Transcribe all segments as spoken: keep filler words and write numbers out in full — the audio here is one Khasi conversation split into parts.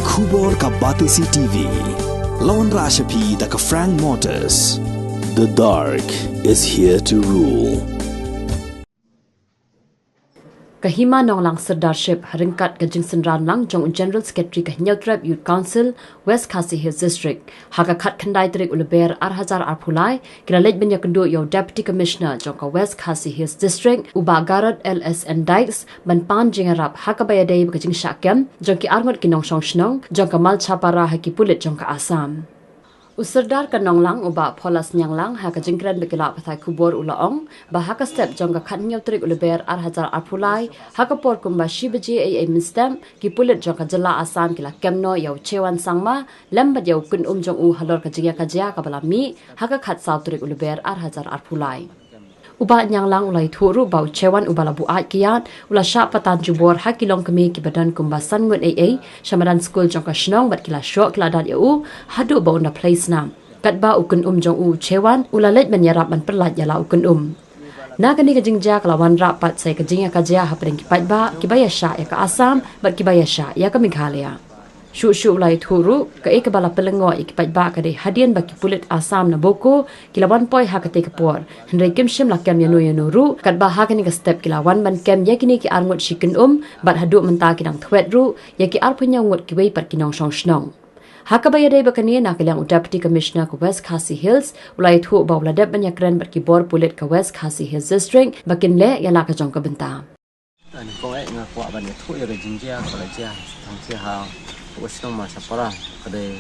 Khubor ka Batesi T V. La wanrah sha phi da ka Frank Motors. The dark is here to rule. Ka Hima Nonglang Sirdarship ha ryngkat ka jingsynran lang jong u General Secretary ka Hynñiewtrep Youth Council West Khasi Hills District, ha ka khatkhyndai tarik u Lber ar hajar arphew lai, ki la leit ban ïakynduh ïa u Deputy Commissioner jong ka West Khasi Hills District, u Bah Garod L S N Dykes, ban pan jingïarap ha kaba ïadei bad ka jingshah kem jong ki arngut ki nongshong shnong jong ka Malchapara ha ki pulit jong ka Assam. U Sirdar ka Nonglang, u Bah Pholas Ñianglang, ha ka jingkren bad ki lad pathai khubor u la ong ba ha ka step jong ka khathynñiew tarik u Lber ar hajar arphew lai, ha ka por kumba shi baje eiei mynstep, ki pulit jong ka jylla Assam ki la kem noh ïa u Chewan Sangma lem bad ïa u kynum jong u halor ka jingïakajia kaba la mih ha ka khatsaw tarik u Lber ar hajar arphew lai. U Bah Ñianglang u la ïathuh ruh ba u Chewan uba la buaid kiad u la shah patan jubor ha ki longkmie kiba don kumba san ngut eiei sha madan skul jong ka shnong bad ki la shoh ki la dat ïa u haduh ba un da plie snam. Katba u kynum jong u, u Chewan, u la leit ban ïarap ban pyllait ïa la u kynum. Na kane ka jingjia ka la wanrah pat sa ïa ka jingïakajia hapdeng ki paidbah kiba ïashah ïa ka Assam bad kiba ïashah ïa ka Meghalaya. Shuh shuh u la ïathuh ruh, kaei kaba la pynlyngngoh ïa ki paidbah ka dei hadien ba ki pulit Assam na Boko ki la wan poi ha katei ka por, hynrei kim shym la kem ïano ïano ruh, katba ha kane ka step ki la wan ban kem ïa kine ki arngut shi kynum bad haduh mynta ki dang thwet ruh ïa ki arphew hynñiew ngut kiwei pat ki nongshong shnong. Ha kaba ïadei bad kane, na ka liang u Deputy Commissioner ka West Khasi Hills u la ïathuh ba u la dep ban ïakren bad ki bor pulit ka West Khasi Hills District ba kin leh ïa la ka jong ka bynta. Tang kong eh nga kwah ban ïathuh ïa ka jingjia ka la jia tang jia ha ka shnong Malchapara, ka dei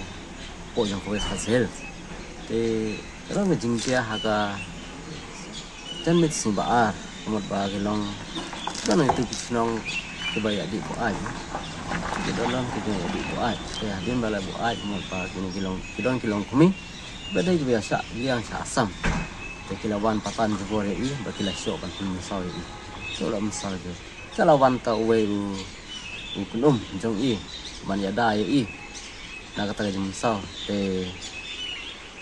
hapoh jong ka West Khasi Hills. Te ka long ka jingjia ha ka janmiet sngi ba ar, ka mut ba ki long, ki long itu ki shnong kiba ïadih buaid. Ki don long kiba ïadih buaid. Te hadien ba la buaid, ka mut ba kine ki long, ki don ki longkmie ba dei kiba ïashah liang sha Assam. Te ki la wan patan jubor ïa i ba ki la shoh ban pynmynsaw ïa i. Shoh la mynsaw ïa i. Te la wan ta uwei u, u kynum jong i ban ïada ïa i na kata ka jingmynsaw. Te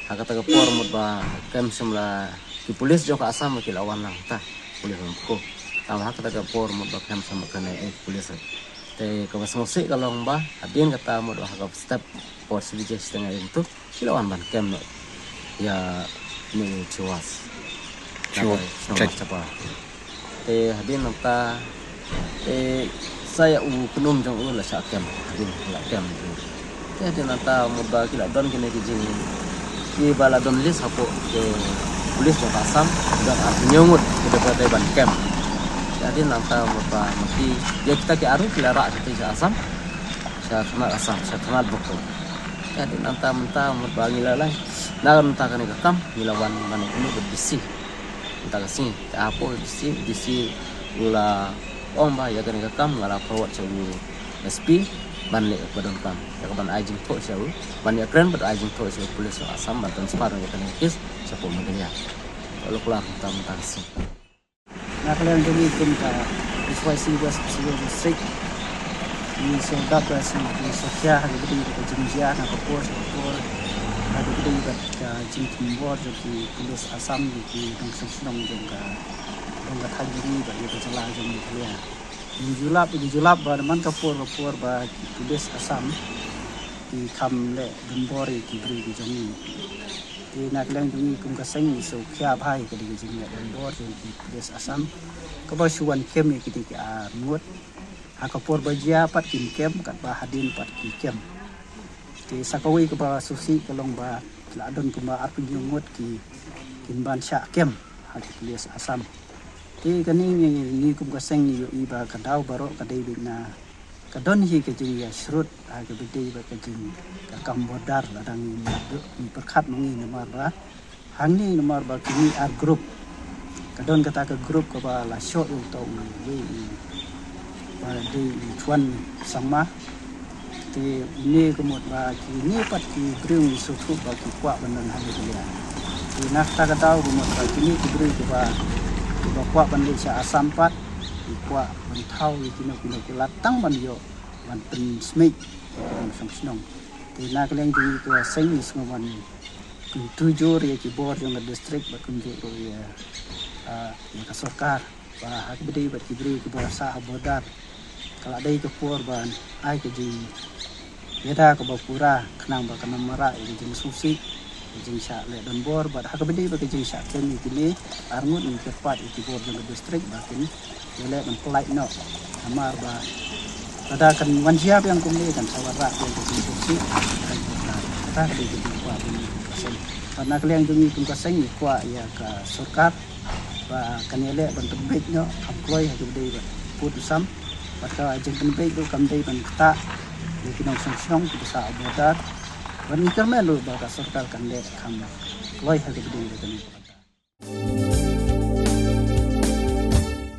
ha kata ka por mut ba kem shym la ki pulit jong ka Assam ba ki la wan lang ta, pulit Bangkok. Tang ha kata ka por mut ba kem shym la kane eh pulit. Te kaba sngewsih ka long ba hadien kata mut ba ha ka step por shi baje shiteng ïa itu ki la wan ban kem noh ïa kine u Chiwas. Chiwas. Naba shnong Malchapara. Te hadien nangta, te sa ïa u kynum jong u la shah kem, hadien la kem. Te hadien nangta mut ba ki la don kine ki jing, kiba la don list hapoh ki pulit jong ka Assam, don arphew hynñiew ngut kiba dei ban kem. Te hadien nangta mut ba ma ki, ïa kita ki arngut ki la rah shatei sha Assam, sha thanat Assam, sha thanat Boko. Te hadien nangta mynta mut ba ngi la leit na ka bynta kane ka kam, ngi la wan ban ïakynduh bad D C mynta ka sngi. Te hapoh D C, D C u la ong ba ïa kane ka kam nga la forward sha u S P ban leh kaba donkam, ïa kaban ai jingthoh sha u, ban ïakren bad ai jingthoh sha u pulit sha Assam ban transfer ïa kane ka case shapoh Meghalaya. Ka long klar mynta, mynta ka sngi. Na ka liang jong ngi kum ka S Y C West Khasi Hills District, ngi sngewdap ba ngi sngewkhia ha kaba ïadei bad ka jingjia na ka por sha ka por, ha kaba ïadei bad ka jingthombor jong ki pulit Assam ïa ki nongshong shnong jong ka, jong ka thaiñ jong ngi bad ïa ka jylla jong ngi. Ngi ju lap, ngi ju lap ba man ka por ka por ba ki pulit Assam ki kham leh donbor ïa ki briew ki jong ngi. Te na ka liang jong ngi kum ka seng ngi sngewkhia bha ïa ka dei ka jingleh donbor jong ki pulit Assam kaba shu wan kem ïa kine ki arngut. Ha ka por ba jia pat kim kem, katba hadien pat ki kem. Te sa kawei kaba sngewsih ka long ba la don kumba arphew hynñiew ngut ki, kin ban shah kem ha ki pulit Assam. Te kane ngi, ngi kum ka seng ngi ïohi ba ka daw baroh ka dei beit na ka don hi ka jingïashrut ha kaba ïadei bad ka jing, ka kam border, lada ngi, ngi pyrkhat ma ngi namar ba hangne namar ba kine ar group. Ka don kata ka group kaba la shoh ïa uta uwei uba dei u Chewan Sangma. Te une ka mut ba kine pat ki briew ngi sngewthuh ba ki kwah ban don ha Meghalaya. Te na kata ka daw ka mut ba kine ki briew kiba, kiba kwah ban leit sha Assam pat ki kwah ban thaw ïa kino kino ki lad tang ban ïoh ban pynsmit ïa ki nongshong shnong. Te na ka liang jong ngi ka seng ngi sngewbha ban kyntu jur ïa ki bor jong ka district bad kumjuh ruh ïa, ah, ïa ka sorkar ba ha kaba ïadei bad ki briew kiba sah ha border, ka la dei ka por ban ai ka jing, ka Ïada kaba pura khnang ba kan ym mareh ïa ka jingsngewsih, ka jingshah leh donbor bad ha kaba dei bad ka jingshah kren ïa kine arngut ngi kyrpad ïa ki bor jong ka district ba kin ïaleh ban pynlait noh. Namar ba lada kan wan jia biang kumne kan sa wanrah biang ka jingsngewsih. Kata ka dei ka jingkwah jong ngi kum ka seng. Bad na ka liang jong ngi kum ka seng ngi kwah ïa ka sorkar ba kan ïaleh ban pynbeit noh, kham kloi ha kaba dei ban pud u sam. Bad ka jingpynbeit ruh kam dei ban ktah ïa ki nongshong shnong kiba sah ha border. Bad ngi kyrmen ruh ba ka sorkar kan leh kham kloi ha kaba dei ban pynbeit.